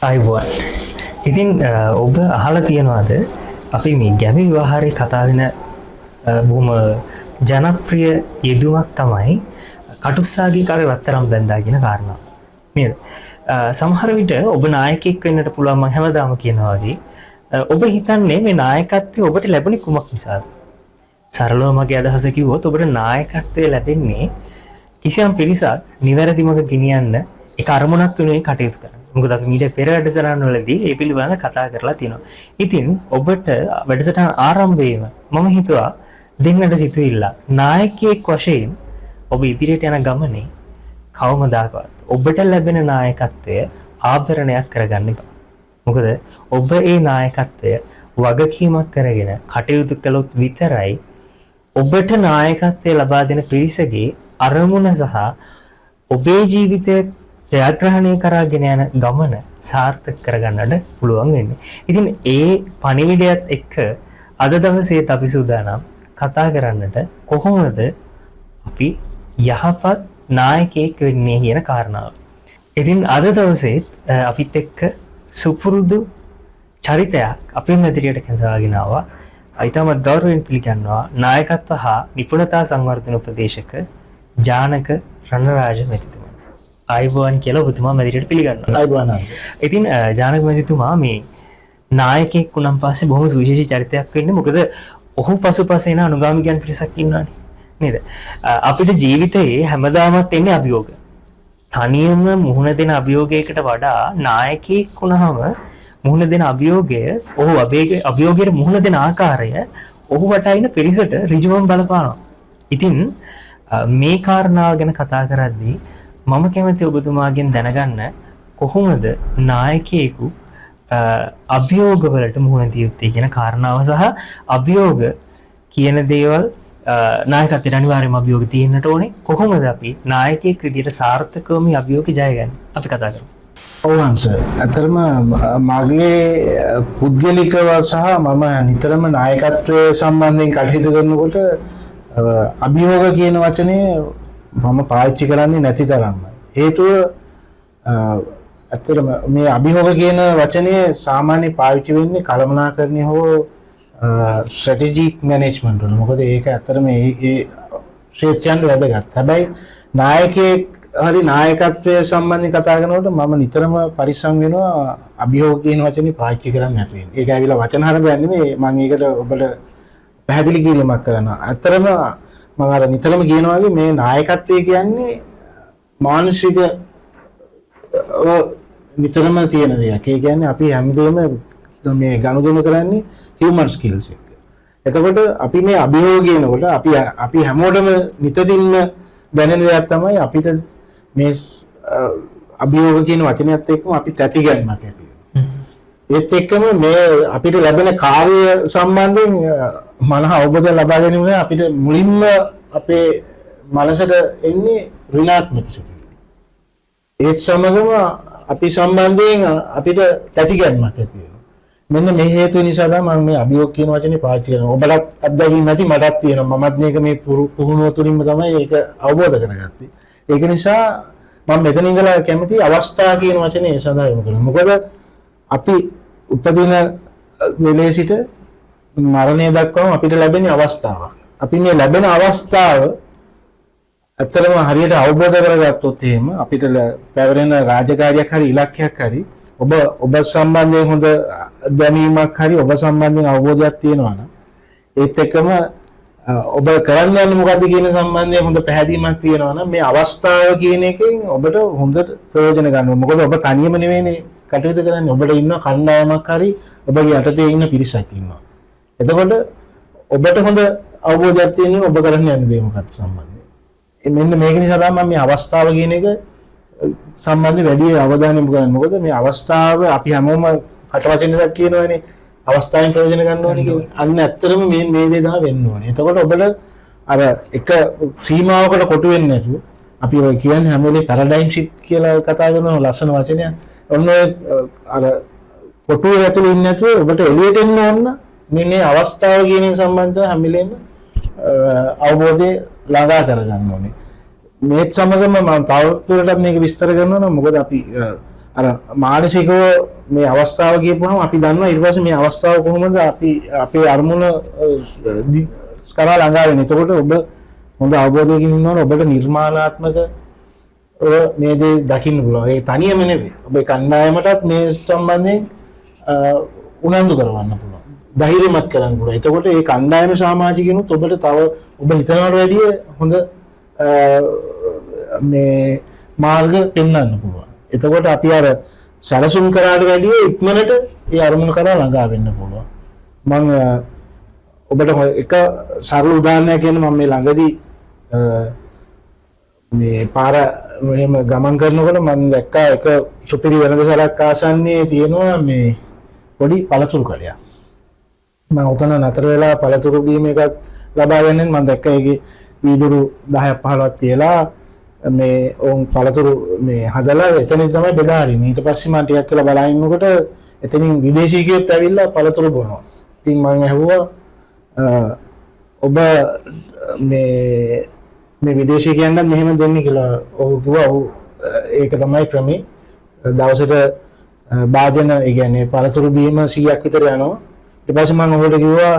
ආයුබෝවන්. ඉතින් ඔබ අහලා තියනවාද අපි මේ ගැමි විවාහයේ කතා වෙන බොහොම ජනප්‍රිය යෙදුමක් තමයි කටුස්සාගේ කර රත්තරන් බැන්දා කියන කාරණාව. නේද? සමහර විට ඔබ නායකයෙක් වෙන්නට පුළුවන් මම හැමදාම කියනවා වගේ. ඔබ හිතන්නේ මේ නායකත්වය ඔබට ලැබුණේ කුමක් නිසාද? සරලව මගේ අදහස කිව්වොත් ඔබට නායකත්වය ලැබෙන්නේ කිසියම් පිරිසක් නිවැරදි මඟ ගෙනියන්න එක අරමුණක් වෙනුවෙන් කටයුතු කරන්න. මොකද අපි මීට පෙර වැඩසටහන් වලදී ඒ පිළිබඳව කතා කරලා තියෙනවා. ඉතින් ඔබට වැඩසටහන ආරම්භයේම මම හිතුවා දෙන්නට සිතුවිල්ල නායකයෙක් වශයෙන් ඔබ ඉදිරියට යන ගමනේ කවමදාකවත් ඔබට ලැබෙන නායකත්වය ආභරණයක් කරගන්න එපා. මොකද ඔබ ඒ නායකත්වය වගකීමක් කරගෙන කටයුතු කළොත් විතරයි ඔබට නායකත්වය ලබා දෙන පිරිසගේ අරමුණ සහ ඔබේ ජීවිතය ජයග්‍රහණය කරගෙන යන ගමන සාර්ථක කරගන්නට පුළුවන් වෙන්නේ. ඉතින් ඒ පණිවිඩයත් එක්ක අද දවසේත් අපි සූදානම් කතා කරන්නට කොහොමද අපි යහපත් නායකයෙක් වෙන්නේ කියන කාරණාව. ඉතින් අද දවසේත් අපිත් එක්ක සුපුරුදු චරිතයක් අපේ මැදිරියට කැඳවාගෙන ආවා. ඉතාමත් ගෞරවයෙන් පිළිගන්නවා නායකත්ව හා නිපුණතා සංවර්ධන උපදේශක ජානක රණරාජ මැතිතුමා. ආයුබෝවන් කියලා ඔබතුමා මැදිරියට පිළිගන්නවා. ආයුබෝවන්. ඉතින් ජානක මැතිතුමා මේ නායකයෙක් වුණාන් පස්සේ බොහොම සුවිශේෂී චරිතයක් වෙන්නේ. මොකද ඔහු පසුපස එන අනුගාමිකයන් පිරිසක් ඉන්නවානේ. නේද? අපිට ජීවිතයේ හැමදාමත් එන්නේ අභියෝග. තනියම මුහුණ දෙන අභියෝගයකට වඩා නායකයෙක් වුණාම මුහුණ දෙන අභියෝගය, ඔහු අභියෝගයට මුහුණ දෙන ආකාරය ඔහු වටා ඉන්න පිරිසට ඍජුවම බලපානවා. ඉතින් මේ කාරණාව ගැන කතා කරද්දී මම කැමති ඔබතුමාගෙන් දැනගන්න කොහොමද නායකයෙකු අභියෝගවලට මුහුණ දිය යුත්තේ කියන කාරණාව සහ අභියෝග කියන දේවල් නායකත්වයට අනිවාර්යයෙන්ම අභියෝග තියෙන්නට ඕනේ. කොහොමද අපි නායකයෙක් විදිහට සාර්ථකව මේ අභියෝග ජයගන්නේ? අපි කතා කරමු. ඔව් හංස. ඇත්තටම මගේ පුද්ගලිකව සහ මම නිතරම නායකත්වය සම්බන්ධයෙන් කටයුතු කරනකොට අභියෝග කියන වචනේ මම පාවිච්චි කරන්නේ නැති තරම්ම. හේතුව ඇත්තටම මේ අභියෝග කියන වචනය සාමාන්‍ය පාවිච්චි වෙන්නේ කළමනාකරණය හෝ ස්ට්‍රැටජික් මැනේජ්මන්ට් වල. මොකද ඒක ඇත්තටම ඒ ඒ ක්ෂේත්‍රයන්ට වැදගත්. හැබැයි නායකයෙක් හරි නායකත්වය සම්බන්ධයෙන් කතා කරනකොට මම නිතරම පරිස්සම් වෙනවා අභියෝග කියන වචනේ පාවිච්චි කරන්නේ නැති වෙන්න. ඒක ඇවිල්ලා වචන හරපයක් නෙමෙයි, මම ඒකට ඔබට පැහැදිලි කිරීමක් කරනවා. ඇත්තටම මම අර නිතරම කියනවා වගේ මේ නායකත්වය කියන්නේ මානසික නිතරම තියෙන දෙයක්. ඒ කියන්නේ අපි හැමදේම මේ ගනුදෙනු කරන්නේ හියුමන් ස්කිල්ස් එක්ක. එතකොට අපි මේ අභියෝග කියනකොට අපි අපි හැමෝටම නිතදින්ම දැනෙන දෙයක් තමයි අපිට මේ අභියෝග කියන වචනයත් එක්කම අපි තැති ගැනීමක් ඇති වෙනවා. ඒත් එක්කම මේ අපිට ලැබෙන කාර්ය සම්බන්ධයෙන් මනහ අවබෝධය ලබා ගැනීම අපිට මුලින්ම අපේ මනසට එන්නේ ඍණාත්මක සිතුවිලි. ඒත් සමගම අපි සම්බන්ධයෙන් අපිට තැති ගැනීමක් ඇති වෙනවා. මෙන්න මේ හේතුව නිසා තමයි මම මේ අභියෝග කියන වචනේ පාවිච්චි කරන්නේ. ඔබටත් අත්දැකීම් ඇති, මටත් තියෙනවා. මමත් මේක මේ පුහුණුව තුළින්ම තමයි ඒක අවබෝධ කරගත්තේ. ඒක නිසා මම මෙතන ඉඳලා කැමති අවස්ථා කියන වචනේ ඒ සඳහා යොමු කරනවා. මොකද අපි උපදින වෙලේ සිට මරණය දක්වාම අපිට ලැබෙන අවස්ථාවක්. අපි මේ ලැබෙන අවස්ථාව ඇත්තටම හරියට අවබෝධ කරගත්තොත් එහෙම අපිට පැවරෙන රාජකාරියක් හරි ඉලක්කයක් හරි ඔබ ඔබ සම්බන්ධයෙන් හොඳ දැනීමක් හරි ඔබ සම්බන්ධයෙන් අවබෝධයක් තියෙනවා නම් ඒත් එක්කම ඔබ කරන්න යන්නේ මොකද්ද කියන සම්බන්ධයෙන් හොඳ පැහැදීමක් තියෙනවා නම් මේ අවස්ථාව කියන එකෙන් ඔබට හොඳ ප්‍රයෝජන ගන්න ඕනේ. මොකද ඔබ තනියම නෙවෙයිනේ කටයුතු කරන්නේ. ඔබට ඉන්න කණ්ඩායමක් හරි ඔබගේ යටතේ ඉන්න පිරිසක් ඉන්නවා. එතකොට ඔබට හොඳ අවබෝධයක් තියෙනවා ඔබ කරන්න යන දේ මොකක්ද සම්බන්ධයෙන්. මෙන්න මේක නිසා තමයි මම මේ අවස්ථාව කියන එක සම්බන්ධ වැඩි අවධානය යොමු කරන්නේ. මොකද මේ අවස්ථාව අපි හැමෝම කටවචනයක් කියනවනේ අවස්ථාවෙන් ප්‍රයෝජන ගන්න ඕනේ කියලා. අන්න ඇත්තටම මේ මේ දේ තමයි වෙන්න ඕනේ. එතකොට ඔබට අර එක සීමාවකට කොටු වෙන්නේ නැතුව අපි ඔය කියන්නේ හැම වෙලේම පැරඩයිම් ෂිෆ්ට් කියලා කතා කරන ලස්සන වචනයක්. ඔන්න ඔය අර කොටුවේ ඇතුලේ ඉන්නේ නැතුව ඔබට එළියට එන්න ඕන නම් මේ මේ අවස්ථාව කියන එක සම්බන්ධව හැම වෙලේම අවබෝධය ළඟා කරගන්න ඕනේ. මේත් සමගම මම තව දුරටත් මේක විස්තර කරනවා නම්, මොකද අපි අර මානසිකව මේ අවස්ථාව කියපුවහම අපි දන්නවා ඊට පස්සේ මේ අවස්ථාව කොහොමද අපි අපේ අරමුණ කරා ළඟා වෙන්නේ. එතකොට ඔබ හොඳ අවබෝධයකින් ඉන්නවනේ ඔබට නිර්මාණාත්මක ඔය මේ දේ දකින්න පුළුවන්. ඒ තනියම නෙවෙයි. ඔබේ කණ්ඩායමටත් මේ සම්බන්ධයෙන් උනන්දු කරවන්න පුළුවන්. ධෛර්යමත් කරන්න පුළුවන්. එතකොට ඒ කණ්ඩායම සමාජිකයනුත් ඔබට තව ඔබ හිතනවට වැඩිය හොඳ මේ මාර්ග පෙන්වන්න පුළුවන්. එතකොට අපි අර සැලසුම් කරාට වැඩිය ඉක්මනට ඒ අරමුණ කරා ළඟා වෙන්න පුළුවන්. මං ඔබට එක සරල උදාහරණයක් කියන්න. මම මේ ළඟදී මේ පාර මෙහෙම ගමන් කරනකොට මම දැක්කා එක සුපිරි වෙළඳසැලක් ආසන්නයේ තියෙනවා මේ පොඩි පළතුරු කඩයක්. මම ඔතන නතර වෙලා පළතුරු බීම එකක් ලබා ගන්න මම දැක්කා ඒකේ වීදුරු 10ක් 15ක් තියලා මේ ඔවුන් පළතුරු මේ හදලා එතනින් තමයි බෙදා හරින්නේ. ඊට පස්සේ මම ටිකක් වෙලා බලා ඉන්නකොට එතනින් විදේශිකයොත් ඇවිල්ලා පළතුරු බොනවා. ඉතින් මං ඇහුවා, ඔබ මේ මේ විදේශිකයන්ටත් මෙහෙම දෙන්නේ කියලා. ඔහු කිව්වා ඔව්, ඒක තමයි ක්‍රමේ. දවසට භාජන, ඒ කියන්නේ පළතුරු බීම 100ක් විතර යනවා. ඊට පස්සේ මං ඔහුට කිව්වා,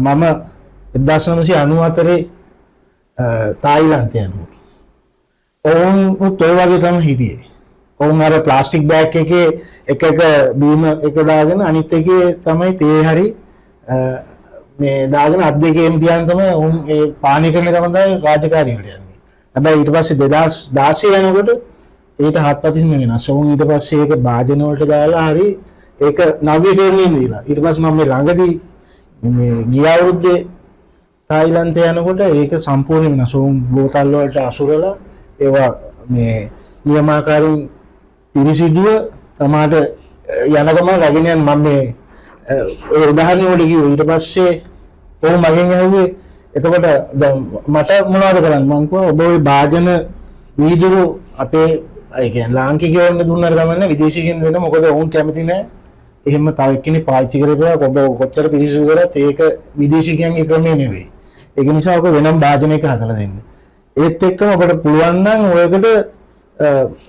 මම 1994 තායිලන්තේ යනකොට ඔවුන් උත් ඔය වගේ තමයි හිටියේ. ඔවුන් අර ප්ලාස්ටික් බෑග් එකේ එක එක බීම එක දාගෙන අනිත් එකේ තමයි තේ හරි මේ දාගෙන අත් දෙකේම තියාගෙන තමයි ඔවුන් ඒ පානය කරන ගමන් තමයි රාජකාරිය වලට යන්නේ. හැබැයි ඊට පස්සේ 2016 යනකොට ඊට හත්පතින්ම වෙනස්. ඔවුන් ඊට පස්සේ ඒක භාජන වලට දාලා හරි ඒක නවීකරණය දීලා. ඊට පස්සේ මම මේ ළඟදී මේ ගිය අවුරුද්දේ තායිලන්තේ යනකොට ඒක සම්පූර්ණ වෙනස්. ඔවුන් බෝතල් වලට අසුරලා ඒවා මේ නියමාකාරයෙන් පිරිසිදුව තමාට යන ගමන් රැගෙන යන. මම මේ ඔය උදාහරණ වල කිව්වා. ඊට පස්සේ ඔහු මගෙන් ඇහුවේ, එතකොට දැන් මට මොනවද කරන්න? මං කිව්වා, ඔබ ඔය භාජන වීදුරු අපේ, ඒ කියන්නේ ලාංකිකයන්ට දුන්නාට කමක් නෑ, විදේශිකයන් දෙන්න, මොකද ඔවුන් කැමති නෑ එහෙම තව එක්කෙනෙක් පාවිච්චි කරපුවා. ඔබ කොච්චර පිරිසිදු කරත් ඒක විදේශිකයන්ගේ ක්‍රමය නෙවෙයි. ඒක නිසා ඔක වෙනම භාජනයක හදලා දෙන්න. ඒත් එක්කම ඔබට පුළුවන් නම් ඔයකට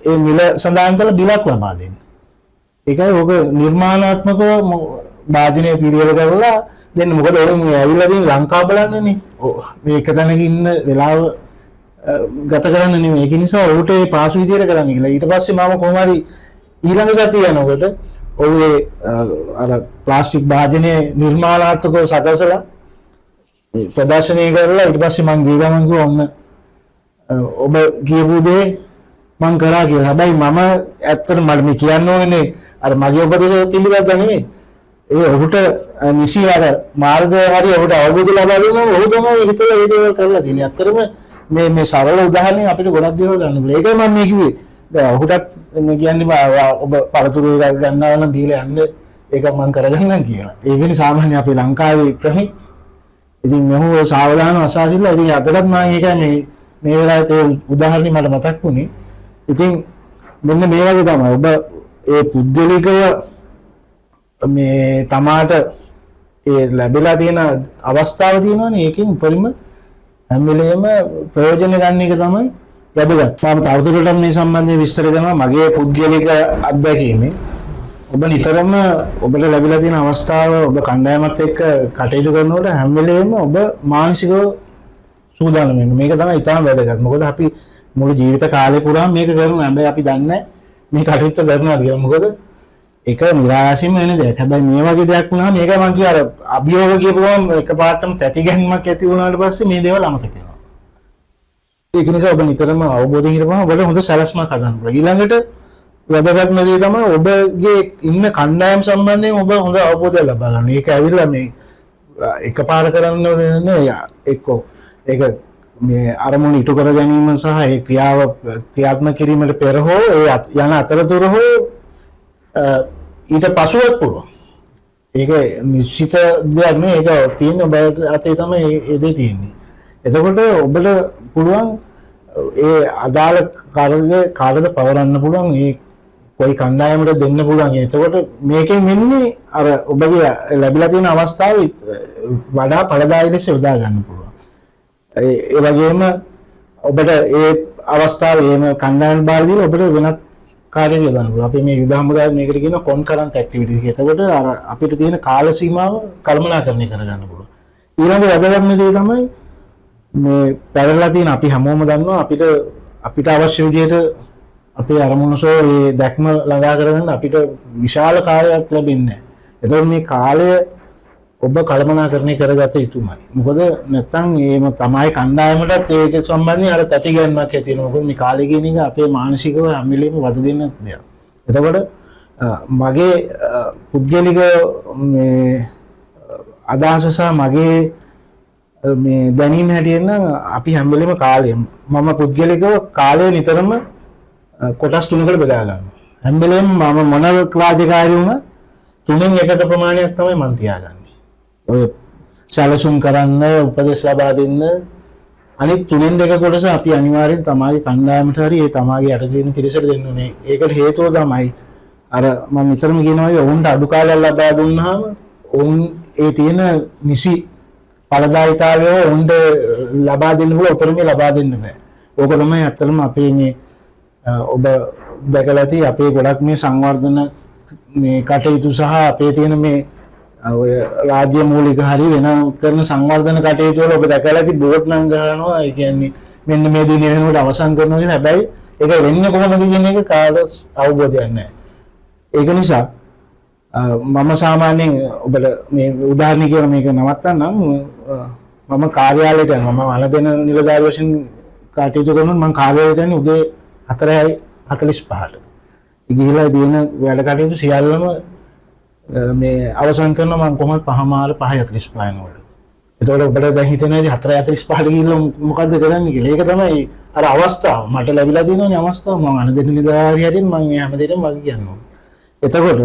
ඒ මිල සඳහන් කරලා බිලක් ලබා දෙන්න. ඒකයි ඔක නිර්මාණාත්මකව භාජනය පිළියෙල කරලා දෙන්න. මොකද ඔවුන් මේ ඇවිල්ලා තියෙන ලංකාව බලන්නනේ. ඔව්, මේ එක තැනක ඉන්න වෙලාව ගත කරන්න නෙමෙයි. ඒක නිසා ඔහුට ඒ පාසු විදියට කරන්න කියලා. ඊට පස්සේ මම කොහොම හරි ඊළඟ සතිය යනකොට ඔහු ඒ අර ප්ලාස්ටික් භාජනය නිර්මාණාත්මකව සකසලා මේ ප්‍රදර්ශනය කරලා, ඊට පස්සේ මං ගිය ගමන් කිව්වා, ඔන්න ඔබ කියපු දේ මං කරා කියලා. හැබැයි මම ඇත්තට මට මේ කියන්න ඕනේ අර මගේ උපදේශ පිළිබඳව නෙමෙයි. ඒ ඔහුට නිසි අර මාර්ගය හරි ඔහුට අවබෝධ ලබා දුන්නාම ඔහු තමයි හිතලා ඒ දේවල් කරලා තියෙන්නේ. ඇත්තටම මේ මේ සරල උදාහරණයෙන් අපිට ගොඩක් දේවල් ගන්න පුළුවන්. ඒකයි මම මේ කිව්වේ. දැන් ඔහුටත් මේ කියන්නේ ඔබ පළතුරු එකක් ගන්නවා නම් බීලා යන්න, ඒක මං කරගන්නම් කියලා. ඒ කියන්නේ සාමාන්‍ය අපේ ලංකාවේ ක්‍රමي. ඉතින් මොහු සාවධානව අසා සිටිලා. ඉතින් අදටත් මම ඒකයි මේ මේ වෙලාවේ ඒ උදාහරණي මට මතක් වුණේ. ඉතින් මෙන්න මේ වගේ තමයි ඔබ ඒ පුද්ගලිකව මේ තමාට ඒ ලැබිලා තියෙන අවස්ථාව තියෙනවනේ, ඒකෙන් උපරිම හැම වෙලේම ප්‍රයෝජන ගන්න එක තමයි වැදගත්. මම තවදුරටත් මේ සම්බන්ධයෙන් විස්තර කරනවා මගේ පුද්ගලික අත්දැකීමෙන්. ඔබ නිතරම ඔබට ලැබිලා තියෙන අවස්ථාව, ඔබ කණ්ඩායමත් එක්ක කටයුතු කරනකොට හැම වෙලේම ඔබ මානසිකව සූදානම් වෙන්න. මේක තමයි ඉතාම වැදගත්. මොකද අපි මුළු ජීවිත කාලය පුරාම මේක කරනවා. හැබැයි අපි දන්නේ මේ කටයුත්ත කරනවාද කියලා. මොකද ඒක නිරායාසයෙන්ම වෙන දෙයක්. හැබැයි මේ වගේ දෙයක් වුණාම, මේකයි මං කිව්වේ, අර අභියෝග කියපු ගමන් එකපාරටම තැති ගැනීමක් ඇති වුණාට පස්සේ මේ දේවල් අමතක වෙනවා. ඒක නිසා ඔබ නිතරම අවබෝධයෙන් හිටපුවම ඔබට හොඳ සැලැස්මක් හදන්න පුළුවන්. ඊළඟට වැදගත්ම දේ තමයි ඔබගේ ඉන්න කණ්ඩායම සම්බන්ධයෙන් ඔබ හොඳ අවබෝධයක් ලබා ගන්න. ඒක ඇවිල්ලා මේ එකපාර කරන්න ඕනේ නෑ. එක්කෝ ඒක මේ අරමුණ ඉටු කර ගැනීම සහ ඒ ක්‍රියාව ක්‍රියාත්මක කිරීමට පෙර හෝ ඒ යන අතරතුර හෝ ඊට පසුවත් පුළුවන්. ඒක නිශ්චිත දෙයක් නෙවෙයි. ඒක තියෙන ඔබ අතේ තමයි ඒ දේ තියෙන්නේ. එතකොට ඔබට පුළුවන් ඒ අදාළ කාර්යය කාටද පවරන්න පුළුවන් ඒ කොයි කණ්ඩායමකට දෙන්න පුළුවන්. එතකොට මේකෙන් වෙන්නේ අර ඔබගේ ලැබිලා තියෙන අවස්ථාව වඩා ඵලදායී ලෙස යොදා ගන්න පුළුවන්. ඒ වගේම ඔබට ඒ අවස්ථාව එහෙම කණ්ඩායම් බාර දීලා ඔබට වෙනත් කාර්යයක් යොදන්න පුළුවන්. අපි මේ යුද හමුදාවේ මේකට කියනවා කොන්කරන්ට් ඇක්ටිවිටි කියලා. එතකොට අර අපිට තියෙන කාල සීමාව කළමනාකරණය කරගන්න පුළුවන්. ඊළඟ වැදගත්ම දේ තමයි මේ පැවරලා තියෙන අපි හැමෝම දන්නවා අපිට අපිට අවශ්‍ය විදිහට අපේ අරමුණු සෝ ඒ දැක්ම ළඟා කරගන්න අපිට විශාල කාලයක් ලැබෙන්නේ නැහැ. එතකොට මේ කාලය ඔබ කළමනාකරණය කරගත යුතුමයි. මොකද නැත්තම් ඒම තමයි කණ්ඩායමටත් ඒක සම්බන්ධයෙන් අර තැති ගැන්මක් ඇති වෙනවා. මොකද මේ කාලය කියන එක අපේ මානසිකව හැම වෙලේම වද දෙන දෙයක්. එතකොට මගේ පුද්ගලික මේ අදහස සහ මගේ මේ දැනීම හැටියට නම් අපි හැම වෙලේම කාලය මම පුද්ගලිකව කාලය නිතරම කොටස් තුනකට බෙදා ගන්නවා. හැම වෙලේම මම මොන රාජකාරී වුණත් තුනෙන් එකක ප්‍රමාණයක් තමයි මං තියාගන්නේ. ඔය සැලසුම් කරන්න, උපදෙස් ලබා දෙන්න, අනිත් තුනෙන් දෙක කොටස අපි අනිවාර්යෙන් තමාගේ කණ්ඩායමට හරි ඒ තමාගේ යට තියෙන පිරිසට දෙන්න ඕනේ. ඒකට හේතුව තමයි අර මම නිතරම කියනවා වගේ ඔවුන්ට අඩු කාලයක් ලබා දුන්නාම ඔවුන් ඒ තියෙන නිසි ඵලදායීතාවය ඔවුන්ට ලබා දෙන්න පුළුවන් උපරිමය ලබා දෙන්න බෑ. ඕක තමයි ඇත්තටම අපේ මේ ඔබ දැකලා ඇති අපේ ගොඩක් මේ සංවර්ධන මේ කටයුතු සහ අපේ තියෙන මේ ඔය රාජ්‍ය මූලික හරි වෙන කරන සංවර්ධන කටයුතු වල ඔබ දැකලා ඇති බෝඩ් නම් ගහනවා. ඒ කියන්නේ මෙන්න මේ දින වෙනකොට අවසන් කරනවා කියලා. හැබැයි ඒක වෙන්නේ කොහොමද කියන එක කාටවත් අවබෝධයක් නැහැ. ඒක නිසා මම සාමාන්‍යයෙන් ඔබට මේ උදාහරණ කියලා මේක නවත්තන්නම්. මම කාර්යාලයට යනවා. මම අන දෙන නිලධාරි වශයෙන් කටයුතු කරනකොට මම කාර්යාලයට යන්නේ උදේ 4:45ට. ගිහිලා තියෙන වැඩ කටයුතු සියල්ලම මේ අවසන් කරනවා මම කොහොමද 5:30 5:45 වෙනකොට. එතකොට ඔබට දැන් හිතෙනවා ඉතින් 4:45ට ගිහිල්ලා මොකද්ද කරන්නේ කියලා. ඒක තමයි අර අවස්ථාව. මට ලැබිලා තියෙනවනේ අවස්ථාව. මම අන දෙන නිලධාරි හැටියට මම මේ හැමදේටම වග කියන්න ඕනේ. එතකොට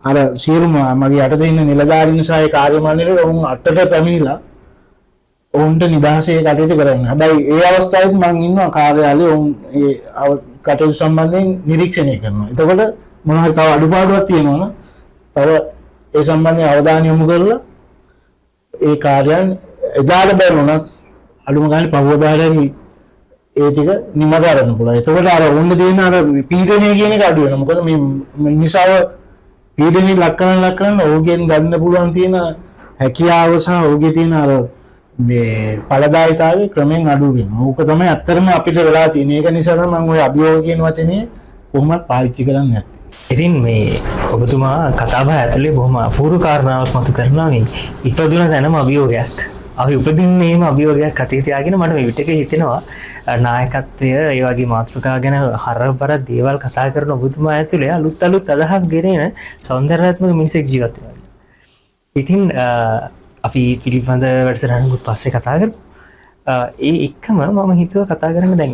අර සියලුම මගේ යටතේ ඉන්න නිලධාරීන් සහ ඒ කාර්ය මණ්ඩලය ඔවුන් අටට පැමිණිලා ඔවුන්ට නිදහසේ කටයුතු කරන්න. හැබැයි ඒ අවස්ථාවේදී මං ඉන්නවා කාර්යාලයේ ඔවුන් ඒ කටයුතු සම්බන්ධයෙන් නිරීක්ෂණය කරනවා. එතකොට මොන හරි තව අඩුපාඩුවක් තියෙනවා නම් තව ඒ සම්බන්ධයෙන් අවධානය යොමු කරලා ඒ කාර්යයන් එදාට බැරි වුණත් අඩුම ගානේ පහුවදාට හරි ඒ ටික නිම කරන්න පුළුවන්. එතකොට අර ඔවුන්ට තියෙන අර පීඩනය කියන එක අඩු වෙනවා. මොකද මේ මිනිසාව පීඩනය ලක් කරන ලක් කරන ඔහුගෙන් ගන්න පුළුවන් තියෙන හැකියාව සහ ඔහුගේ තියෙන අර මේ ඵලදායීතාවය ක්‍රමයෙන් අඩු වෙනවා. ඕක තමයි ඇත්තටම අපිට වෙලා තියෙන්නේ. ඒක නිසා තමයි මම ඔය අභියෝග කියන වචනේ කොහොමවත් පාවිච්චි කරන්නේ නැත්තේ. ඉතින් මේ ඔබතුමා කතාබහ ඇතුලේ බොහොම අපූර්ව කාරණාවක් මතු කරනවා. මේ ඉපදුන තැනම අභියෝගයක්. අපි උපදින්නේම අභියෝගයක් අතේ තියාගෙන. මට මේ විටක හිතෙනවා නායකත්වය ඒ වගේ මාතෘකා ගැන හරබර දේවල් කතා කරන ඔබතුමා ඇතුලේ අලුත් අලුත් අදහස් ගෙනෙන සෞන්දර්යාත්මක මිනිසෙක් ජීවත් වෙනවා. ඉතින් අපි පිළිබඳ වැඩසටහනකුත් පස්සේ කතා කරමු. ඒ එක්කම මම හිතුවා කතා කරන්න දැන්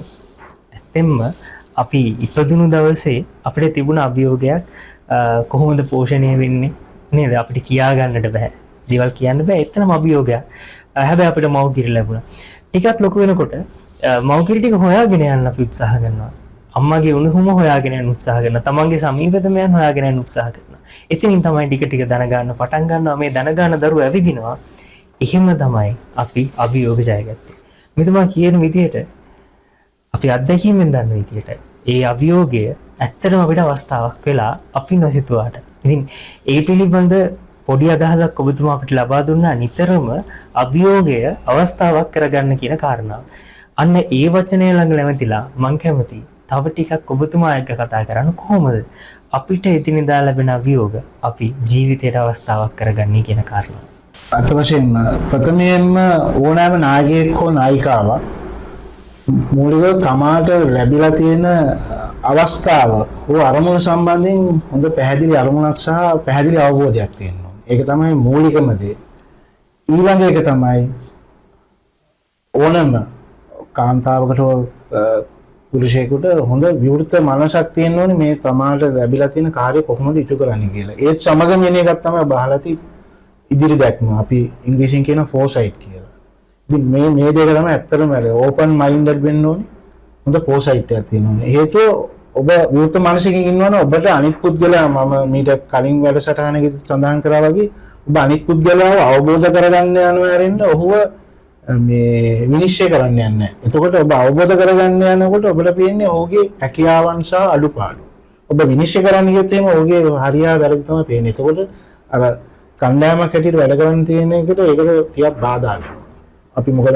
ඇත්තෙන්ම අපි ඉපදුණු දවසේ අපිට තිබුණ අභියෝගයක් කොහොමද පෝෂණය වෙන්නේ නේද? අපිට කියා ගන්නට බෑ. දේවල් කියන්න බෑ. එතනම අභියෝගයක්. හැබැයි අපිට මව් කිරි ලැබුණා. ටිකක් ලොකු වෙනකොට මව් කිරි ටික හොයාගෙන යන්න අපි උත්සාහ කරනවා. අම්මගේ උණුහුම හොයාගෙන යන්න උත්සාහ කරනවා. තමන්ගේ සමීපතමයන් හොයාගෙන යන්න උත්සාහ කරනවා. එතනින් තමයි ටික ටික දන ගන්න පටන් ගන්නවා. මේ දන ගන්න දරුවෝ ඇවිදිනවා. එහෙම තමයි අපි අභියෝග ජයගත්තේ. මෙතුමා කියන විදිහට අපි අත්දැකීමෙන් දන්න විදිහට ඒ අභියෝගය ඇත්තටම අපිට අවස්ථාවක් වෙලා අපි නොසිතුවාට. ඉතින් ඒ පිළිබඳ පොඩි අදහසක් ඔබතුමා අපිට ලබා දුන්නා නිතරම අභියෝගය අවස්ථාවක් කරගන්න කියන කාරණාව. අන්න ඒ වචනය ළඟ නැවතිලා මං කැමති තව ටිකක් ඔබතුමා එක්ක කතා කරන්න කොහොමද අපිට එදිනෙදා ලැබෙන අභියෝග අපි ජීවිතයට අවස්ථාවක් කරගන්නේ කියන කාරණාව. අත වශයෙන්ම ප්‍රථමයෙන්ම ඕනෑම නායකයෙක් හෝ නායිකාවක් මූලිකව තමාට ලැබිලා තියෙන අවස්ථාව හෝ අරමුණ සම්බන්ධයෙන් හොඳ පැහැදිලි අරමුණක් සහ පැහැදිලි අවබෝධයක් තියෙන්න ඕනේ. ඒක තමයි මූලිකම දේ. ඊළඟ එක තමයි ඕනම කාන්තාවකට හෝ පුරුෂයෙකුට හොඳ විවෘත මනසක් තියෙන්න ඕනේ මේ තමාට ලැබිලා තියෙන කාර්ය කොහොමද ඉටු කරන්නේ කියලා. ඒත් සමගම එන එකක් තමයි ඔබ අහලා ඇති ඉදිරි දැක්ම. අපි ඉංග්‍රීසියෙන් කියන ෆෝසයිට් කියලා. ඉතින් මේ මේ දෙක තමයි ඇත්තටම වැදගත්. ඕපන් මයින්ඩඩ් වෙන්න ඕනේ. හොඳ ෆෝසයිට් එකක් තියෙන්න ඕනේ. හේතුව ඔබ විවෘත මනසකින් ඉන්නවනම් ඔබට අනිත් පුද්ගලයා, මම මීට කලින් වැඩසටහනකදී සඳහන් කරා වගේ, ඔබ අනිත් පුද්ගලයාව අවබෝධ කරගන්න යනවා ඇරෙන්න ඔහුව මේ විනිශ්චය කරන්න යන්නේ නැහැ. එතකොට ඔබ අවබෝධ කරගන්න යනකොට ඔබට පේන්නේ ඔහුගේ හැකියාවන් සහ අඩුපාඩු. ඔබ විනිශ්චය කරන්න ගියොත් එහෙම ඔහුගේ හරියා වැරදි තමයි පේන්නේ. එතකොට අර කණ්ඩායමක් හැටියට වැඩ කරන්න තියෙන එකට ඒකට ටිකක් බාධා වෙනවා. අපි මොකද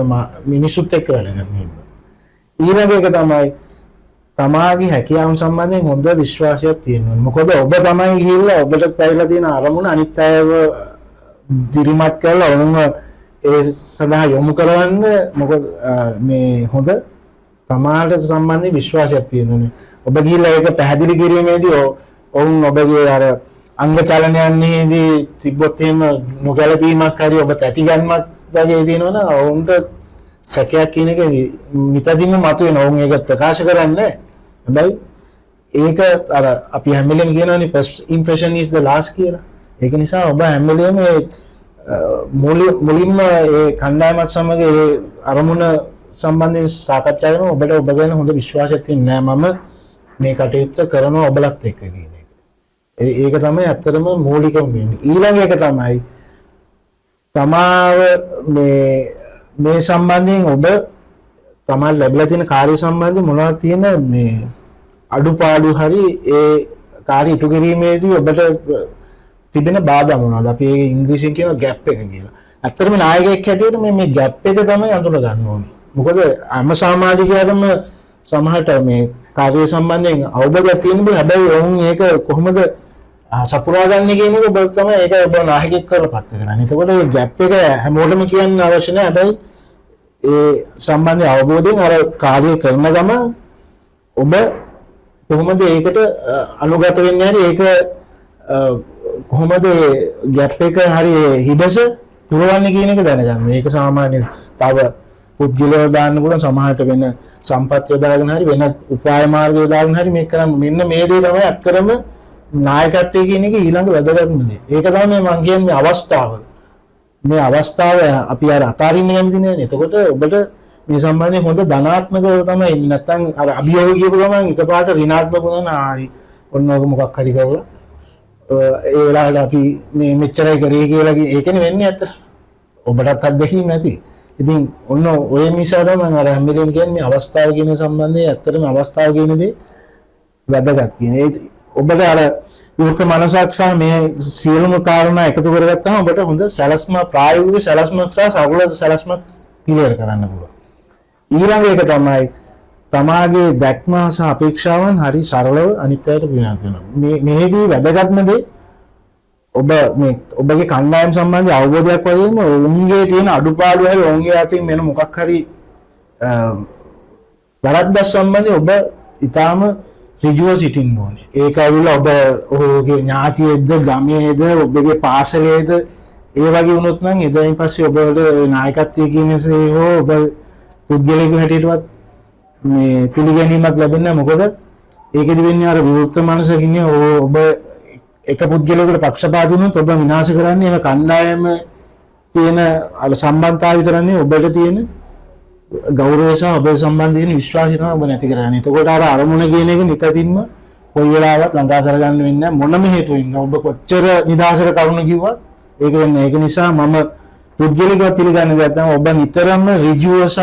මිනිස්සුත් එක්ක වැඩ කරන හින්දා. ඊළඟ එක තමයි තමාගේ හැකියාවන් සම්බන්ධයෙන් හොඳ විශ්වාසයක් තියෙන්න ඕනේ. මොකද ඔබ තමයි ගිහිල්ලා ඔබට පැවිලා තියෙන අරමුණ අනිත් අයව දිරිමත් කරලා ඔවුන්ව ඒ සඳහා යොමු කරවන්න, මොකද මේ හොඳ තමාට සම්බන්ධයෙන් විශ්වාසයක් තියෙන්න ඕනේ. ඔබ ගිහිල්ලා ඒක පැහැදිලි කිරීමේදී ඔවුන් ඔබගේ අර අංග චලනයන්හිදී තිබ්බොත් එහෙම නොගැලපීමක් හරි ඔබ තැති ගැනීමක් වගේ තියෙනවනම් ඔවුන්ට සැකයක් කියන එක නිතදින්ම මතුවෙන. ඔවුන් ඒක ප්‍රකාශ කරන්නේ නැහැ. හැබැයි ඒක අර අපි හැම වෙලේම කියනවනේ "first impression is the last" කියලා. ඒක නිසා ඔබ හැම වෙලේම ඒ මුලින්ම ඒ කණ්ඩායමත් සමග ඒ අරමුණ සම්බන්ධයෙන් සාකච්ඡා කරන ඔබට ඔබ ගැන හොඳ විශ්වාසයක් තියෙන නෑ, මම මේ කටයුත්ත කරනවා ඔබලත් එක්ක කියන එක. ඒක තමයි ඇත්තටම මූලිකම වෙන්නේ. ඊළඟ එක තමයි තමාව මේ මේ සම්බන්ධයෙන් ඔබ තමාට ලැබිලා තියෙන කාර්ය සම්බන්ධයෙන් මොනවද තියෙන මේ අඩුපාඩු හරි ඒ කාර්ය ඉටු කිරීමේදී ඔබට තිබෙන බාධා මොනවද? අපි ඒක ඉංග්‍රීසියෙන් කියනවා ගැප් එක කියලා. ඇත්තටම නායකයෙක් හැටියට මේ මේ ගැප් එක තමයි අඳුන ගන්න ඕනේ. මොකද හැම සමාජිකයාටම සමහරට මේ කාර්ය සම්බන්ධයෙන් අවබෝධයක් තියෙන බෑ. හැබැයි ඔවුන් ඒක කොහොමද සපුරා ගන්න කියන එක ඔබ තමයි ඒක ඔබ නායකයෙක් කරලා පත් කරන්නේ. එතකොට මේ ගැප් එක හැමෝටම කියන්න අවශ්‍ය නෑ. හැබැයි ඒ සම්බන්ධ අවබෝධයෙන් අර කාර්ය කරන ගමන් ඔබ කොහොමද ඒකට අනුගත වෙන්නේ හරි ඒක කොහොමද ගැප් එක හරි හිඩස පුරවන්නේ කියන එක දැනගන්න. මේක සාමාන්‍ය තව පුද්ගලයෝ දාන්න පුළුවන්, සමහරට වෙන සම්පත් යොදාගෙන හරි වෙන උපාය මාර්ග යොදාගෙන හරි මේක කරන්න. මෙන්න මේ දේ තමයි ඇත්තටම නායකත්වය කියන එක ඊළඟ වැදගත්ම දේ. ඒක තමයි මං කියන්නේ අවස්ථාව. මේ අවස්ථාව අපි අර අතාරින්න කැමති නෑනේ. එතකොට ඔබට මේ සම්බන්ධයෙන් හොඳ ධනාත්මකව තමයි ඉන්නේ. නැත්තම් අර අභියෝග කියපු ගමන් එකපාරට ඍණාත්මක වුණා නම් හරි ඔන්න ඔක මොකක් හරි කරලා ඒ වෙලාවට අපි මේ මෙච්චරයි කරේ කියලා ඒකනේ වෙන්නේ ඇත්තට. ඔබටත් අත්දැකීම් ඇති. ඉතින් ඔන්න ඔය නිසා තමයි මම අර හැම වෙලේම කියන්නේ මේ අවස්ථාව කියන සම්බන්ධයෙන් ඇත්තටම අවස්ථාව කියන දේ වැදගත් කියන. ඒ ඔබට අර විවෘත මනසක් සහ මේ සියලුම කාරණා එකතු කරගත්තාම ඔබට හොඳ සැලැස්ම, ප්‍රායෝගික සැලැස්මක් සහ සරල සැලැස්මක් පිළියෙල කරන්න පුළුවන්. ඊළඟ එක තමයි තමාගේ දැක්ම සහ අපේක්ෂාවන් හරි සරලව අනිත් අයට පිළිගන්න කරනවා. මේ මෙහිදී වැදගත්ම දේ ඔබ මේ ඔබගේ කණ්ඩායම සම්බන්ධ අවබෝධයක් වගේම ඔවුන්ගේ තියෙන අඩුපාඩු හරි ඔවුන්ගේ අතින් වෙන මොකක් හරි වැරද්දක් සම්බන්ධයෙන් ඔබ ඊටාම ඍජුව සිටින්න ඕනේ. ඒක ඇවිල්ලා ඔබ ඔහුගේ ඥාතියෙක්ද, ගමේද, ඔබගේ පාසලේද ඒ වගේ වුණොත් නම් එදායින් පස්සේ ඔබට නායකත්වය කියන දේ හෝ ඔබ පුද්ගලයෙකු හැටියටවත් මේ පිළිගැනීමක් ලැබෙන්නේ නැහැ. මොකද ඒකෙදි වෙන්නේ අර විවෘත මනසකින් ඔබ එක පුද්ගලයෙකුට පක්ෂපාතී වුණොත් ඔබ විනාශ කරන්නේ එම කණ්ඩායම තියෙන අර සම්බන්ධතාවය විතරක් නෙවෙයි, ඔබට තියෙන ගෞරවය සහ ඔබ සම්බන්ධ තියෙන විශ්වාසය තමයි ඔබ නැති කරගන්නේ. එතකොට අර අරමුණ කියන එක නිතතින්ම කොයි වෙලාවත් ළඟා කරගන්න වෙන්නේ නැහැ මොනම හේතුවකින්. ඔබ කොච්චර නිදහසට කරුණු කිව්වත් ඒක වෙන්නේ. ඒක නිසා මම පුද්ගලිකව පිළිගන්න දෙයක් තමයි ඔබ නිතරම ඍජුව සහ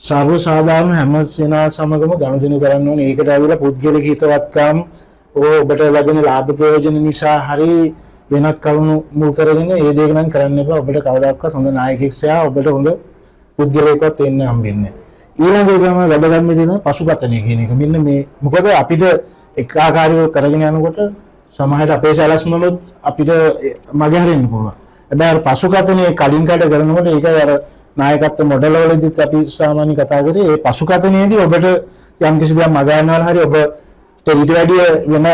සර්ව සාධාරණ හැම සෙනා සමගම ගනුදෙනු කරන්න ඕනේ. ඒකට ඇවිල්ලා පුද්ගලික හිතවත්කම් ඕ ඔබට ලැබෙන ලාභ ප්‍රයෝජන නිසා හරි වෙනත් කරුණු මුල් කරගෙන ඒ දේ නම් කරන්න එපා. ඔබට කවදාකවත් හොඳ නායකයෙක් සහ ඔබට හොඳ පුද්ගලයෙක්වත් වෙන්න හම්බෙන්නේ නැහැ. ඊළඟ එක තමයි වැදගත්ම දේ තමයි පසුකතනය කියන එක. මෙන්න මේ මොකද අපිට එක් ආකාරයක කරගෙන යනකොට සමහරවිට අපේ සැලැස්මවලුත් අපිට මග හැරෙන්න පුළුවන්. හැබැයි අර පසුකතනයේ කඩින් කඩ කරනකොට ඒක අර නායකත්ව මොඩල් වලදීත් අපි සාමාන්‍ය කතා කරේ ඒ පසුකතනයේදී ඔබට යම් කිසි දෙයක් මග යනවා හරි ඔබට ඊට වැඩිය වෙන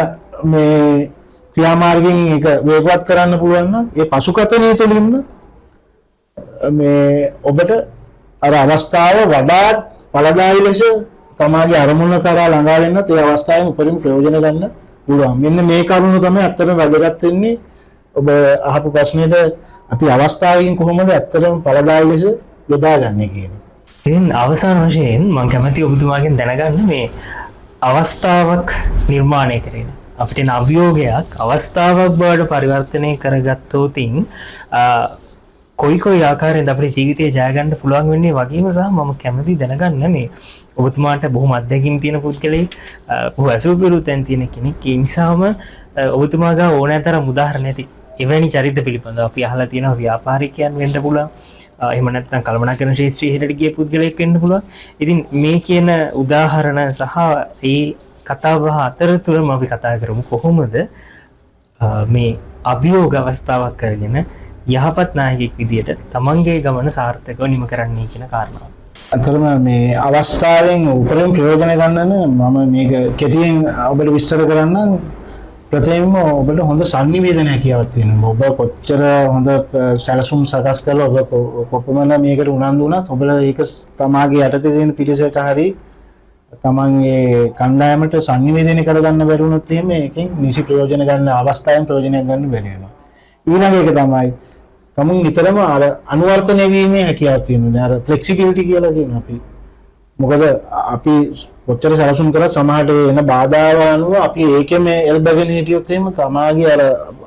මේ ක්‍රියාමාර්ගයෙන් ඒක වේගවත් කරන්න පුළුවන් නම් ඒ පසුකතනය තුළින්ම මේ ඔබට අර අවස්ථාව වඩාත් ඵලදායී ලෙස තමාගේ අරමුණ කරා ළඟා වෙන්නත් ඒ අවස්ථාවෙන් උපරිම ප්‍රයෝජන ගන්න පුළුවන්. මෙන්න මේ කරුණ තමයි ඇත්තටම වැදගත් වෙන්නේ. ඔබ අහපු ප්‍රශ්නෙට අපි අවස්ථාවකින් කොහොමද ඇත්තටම ඵලදායී ලෙස යොදාගන්නේ කියන එක. ඉතින් අවසාන වශයෙන් මම කැමති ඔබතුමාගෙන් දැනගන්න මේ අවස්ථාවක් නිර්මාණය කරගෙන අපිට එන අභියෝගයක් අවස්ථාවක් බවට පරිවර්තනය කරගත්තොතින් කොයි කොයි ආකාරයෙන්ද අපේ ජීවිතය ජය ගන්න පුළුවන් වෙන්නේ වගේම සහ මම කැමති දැනගන්න මේ ඔබතුමාට බොහොම අත්දැකීම් තියෙන පුද්ගලයෙක්, බොහෝ ඇසුරු පිරුළු තැන් තියෙන කෙනෙක්. ඒ නිසාම ඔබතුමා ගාව ඕනෑ තරම් උදාහරණ ඇති එවැනි චරිත පිළිබඳව අපි අහලා තියෙනවා. ව්‍යාපාරිකයන් වෙන්න පුළුවන්, එහෙම නැත්නම් කළමනාකරණ ක්ෂේත්‍රයේ ඉහළට ගිය පුද්ගලයෙක් වෙන්න පුළුවන්. ඉතින් මේ කියන උදාහරණ සහ ඒ කතා බහ අතරතුරම අපි කතා කරමු කොහොමද මේ අභියෝග අවස්ථාවක් කරගෙන යහපත් නායකයෙක් විදියට තමන්ගේ ගමන සාර්ථකව නිම කරන්නේ කියන කාරණාව. ඇත්තටම මේ අවස්ථාවෙන් උපරිම ප්‍රයෝජන ගන්න නම් මම මේක කෙටියෙන් ඔබට විස්තර කරන්නම්. ප්‍රථමයෙන්ම ඔබට හොඳ සන්නිවේදන හැකියාවක් තියෙනවා. ඔබ කොච්චර හොඳ සැලසුම් සකස් කරලා ඔබ කොපමණ මේකට උනන්දු වුණත් ඔබට ඒක තමාගේ යටතේ තියෙන පිරිසට හරි තමන්ගේ කණ්ඩායමට සන්නිවේදනය කරගන්න බැරි වුණොත් එහෙම ඒකෙන් නිසි ප්‍රයෝජන ගන්න අවස්ථාවෙන් ප්‍රයෝජනයක් ගන්න බැරි වෙනවා. ඊළඟ එක තමයි තමුන් නිතරම අර අනුවර්තනය වීමේ හැකියාවක් තියෙනවා. අර ෆ්ලෙක්සිබිලිටි කියලා කියන අපි. මොකද අපි කොච්චර සැලසුම් කරත් සමහරට එන බාධාවල් අනුව අපි ඒකෙම එල්බගෙන හිටියොත් එහෙම තමාගේ අර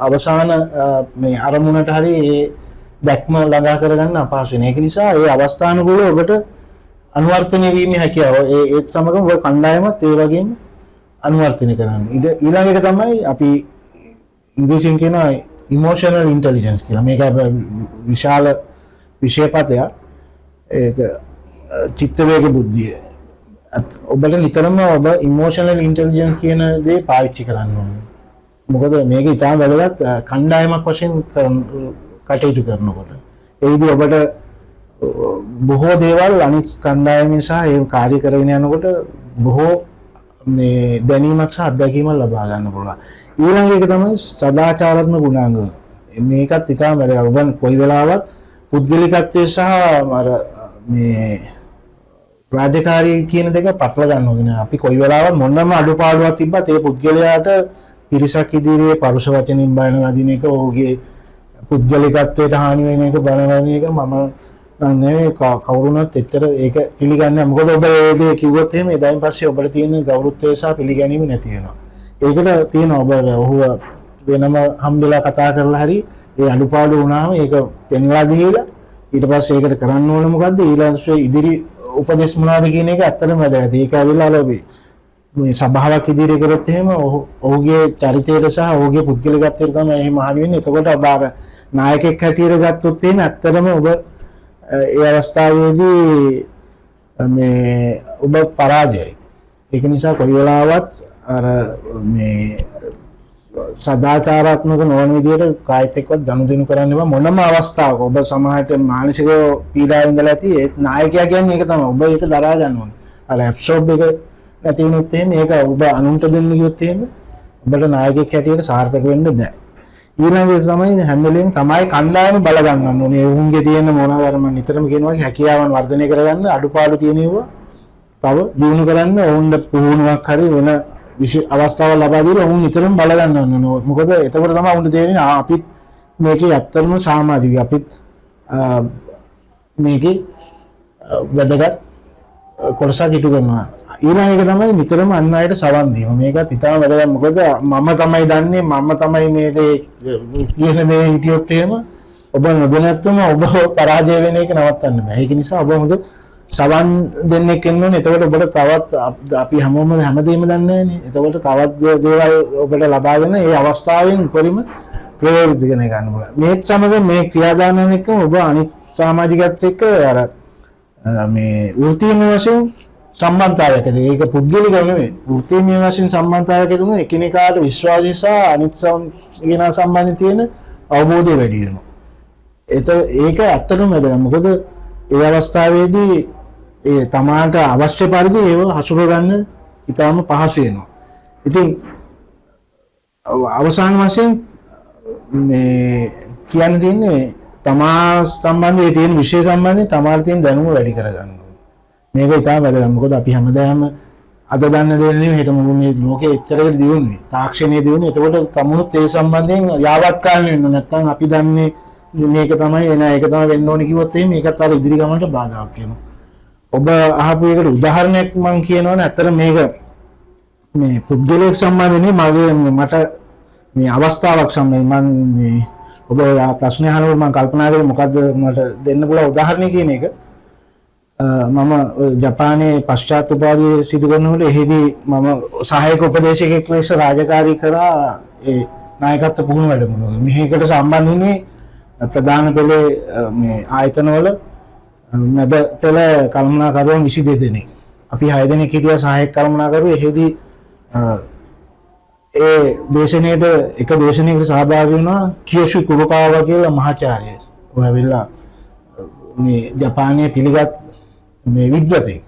අවසාන මේ අරමුණට හරි ඒ දැක්ම ළඟා කරගන්න අපහසු වෙනවා. ඒක නිසා ඒ අවස්ථානුකූලව ඔබට අනුවර්තනය වීමේ හැකියාව ඒත් සමගම ඔබ කණ්ඩායමත් ඒ වගේම අනුවර්තනය කරන්න. ඊළඟ එක තමයි අපි ඉංග්‍රීසියෙන් කියනවා ඉමෝෂනල් ඉන්ටෙලිජන්ස් කියලා. මේක විශාල විෂයපතයක්. ඒක චිත්ත වේග බුද්ධිය. ඔබට නිතරම ඔබ ඉමෝෂනල් ඉන්ටෙලිජන්ස් කියන දේ පාවිච්චි කරන්න ඕනේ. මොකද මේක ඉතාම වැදගත් කණ්ඩායමක් වශයෙන් කටයුතු කරනකොට. ඒදී ඔබට බොහෝ දේවල් අනිත් කණ්ඩායමෙන් සහ ඒ කාර්ය කරගෙන යනකොට බොහෝ මේ දැනීමක් සහ අත්දැකීමක් ලබා ගන්න පුළුවන්. ඊළඟ එක තමයි සදාචාරාත්මක ගුණාංග. මේකත් ඉතාම වැදගත්. ඔබ කොයි වෙලාවත් පුද්ගලිකත්වය සහ අර මේ රාජකාරී කියන දෙක පටල ගන්න ඕනේ නෑ. අපි කොයි වෙලාවත් මොනම අඩුපාඩුවක් තිබ්බත් ඒ පුද්ගලයාට පිරිසක් ඉදිරියේ පරුෂ වචනින් බන වදින එක, ඔහුගේ පුද්ගලිකත්වයට හානි වෙන එක බන වදින එක මම නම් නෙවෙයි කවුරුනත් එච්චර ඒක පිළිගන්නේ නෑ. මොකද ඔබ ඒ දේ කිව්වොත් එහෙම එදායින් පස්සේ ඔබට තියෙන ගෞරවත්වය සහ පිළිගැනීම නැති වෙනවා. ඒකට තියෙන ඔබ ඔහුව වෙනම හම්බෙලා කතා කරලා හරි ඒ අඩුපාඩු වුණාම ඒක පෙන්ලා දීලා ඊට පස්සේ ඒකට කරන්න ඕන මොකද්ද, ඊළඟ ඉදිරි උපදෙස් මොනවද කියන එක ඇත්තටම වැදගත්. ඒක ඇවිල්ලා අර මේ සභාවක් ඉදිරියේ කරොත් එහෙම ඔහුගේ චරිතයට සහ ඔහුගේ පුද්ගලිකත්වයට තමයි එහෙම හානි වෙන්නේ. එතකොට ඔබ අර නායකයෙක් හැටියට ගත්තොත් එහෙම ඇත්තටම ඔබ ඒ අවස්ථාවේදී මේ ඔබ පරාජයයි. ඒක නිසා කොයි වෙලාවත් අර මේ සදාචාරාත්මක නොවන විදිහට කායිත් එක්කවත් ගනුදෙනු කරන්න එපා මොනම අවස්ථාවක. ඔබ සමහරට මානසික පීඩාව විඳලා ඇති. ඒත් නායකයා කියන්නේ ඒක තමයි. ඔබ ඒක දරා ගන්න ඕනේ. අර ඇබ්සෝබ් එක නැති වුණොත් එහෙම ඒක ඔබ අනුන්ට දෙන්න ගියොත් එහෙම ඔබට නායකයෙක් හැටියට සාර්ථක වෙන්න බෑ. ඊළඟ දේ තමයි හැම වෙලේම තමයි කණ්ඩායම බල ගන්නන්න ඕනේ. ඔවුන්ගේ තියෙන මොනවාද අර මම නිතරම කියනවා වගේ හැකියාවන් වර්ධනය කරගන්න, අඩුපාඩු තියෙන ඒවා තව දියුණු කරන්න ඔවුන්ට පුහුණුවක් හරි වෙන විශේෂ අවස්ථාවක් ලබා දීලා ඔවුන් නිතරම බල ගන්නන්න ඕනේ. මොකද එතකොට තමයි ඔවුන්ට තේරෙන්නේ අපිත් මේකේ ඇත්තටම සමාජිකයි. අපිත් මේකේ වැදගත් කොටසක් ඉටු කරනවා. ඊළඟ එක තමයි නිතරම අන් අයට සවන් දීම. මේකත් ඉතාම වැදගත්. මොකද මම තමයි දන්නේ, මම තමයි මේ දේ කියන දේ හිටියොත් එහෙම ඔබ නොදැනත්වම ඔබ පරාජය වෙන එක නවත්තන්න බෑ. ඒක නිසා ඔබ හොඳ සවන් දෙන්නෙක් වෙන්න ඕනේ. එතකොට ඔබට තවත් අපි හැමෝම හැමදේම දන්නේ නෑනේ. එතකොට තවත් දේවල් ඔබට ලබා දෙන ඒ අවස්ථාවෙන් උපරිම ප්‍රයෝජන ගන්න පුළුවන්. මේත් සමග මේ ක්‍රියාදාමයන් එක්කම ඔබ අනිත් සමාජිකයත් එක්ක අර මේ වෘත්තීය වශයෙන් සම්බන්ධතාවයක් ඇති. ඒක පුද්ගලිකව නෙමෙයි. වෘත්තීය වශයෙන් සම්බන්ධතාවයක් ඇති වුණොත් එකිනෙකාට විශ්වාසය සහ අනිත් කෙනා සම්බන්ධයෙන් තියෙන අවබෝධය වැඩි වෙනවා. ඒක ඇත්තටම වැදගත්. මොකද ඒ අවස්ථාවේදී ඒ තමාට අවශ්‍ය පරිදි ඒව හසුර ගන්න ඉතාම පහසු වෙනවා. ඉතින් අවසාන වශයෙන් මේ කියන්න තියෙන්නේ තමා සම්බන්ධයෙන් තියෙන විෂය සම්බන්ධයෙන් තමාට තියෙන දැනුම වැඩි කරගන්න ඕනේ. මේක ඉතාම වැදගත්. මොකද අපි හැමදාම අද දන්න දේ නෙවෙයි හෙට මොකද මේ ලෝකෙ එච්චරකට දියුණුවේ. තාක්ෂණයේ දියුණුවේ. එතකොට තමනුත් ඒ සම්බන්ධයෙන් යාවත්කාලීන වෙන්න ඕනේ. නැත්නම් අපි දන්නේ මේක තමයි එන ඒක තමයි වෙන්න ඕනේ කිව්වොත් එහෙම ඒකත් අර ඉදිරි ගමනට බාධාවක් වෙනවා. ඔබ අහපු එකට උදාහරණයක් මම කියනවනේ ඇත්තට මේක මේ පුද්ගලයෙක් සම්බන්ධ නෙමෙයි, මගේ මට මේ අවස්ථාවක් සම්බන්ධ. මං මේ ඔබ ප්‍රශ්නය අහනකොට මං කල්පනා කරේ මොකද්ද මට දෙන්න පුළුවන් උදාහරණය කියන එක. මම ජපානයේ පශ්චාත් උපාධිය සිදු කරනකොට එහිදී මම සහායක උපදේශකෙක් ලෙස රාජකාරී කරා ඒ නායකත්ව පුහුණු වැඩමුළුවක. මෙහෙකට සම්බන්ධ වුණේ ප්‍රධාන පෙළේ මේ ආයතනවල මැද පෙළ කළමනාකරුවන් 22 දෙනෙක්. අපි 6 දෙනෙක් හිටියා සහායක කළමනාකරුවෝ. එහෙදී ඒ දේශනයට එක දේශනයකට සහභාගී වුණා කියෝෂි කුරෝකාවා කියලා මහාචාර්ය. ඔය ඇවිල්ලා මේ ජපානයේ පිළිගත් මේ විද්වතෙක්.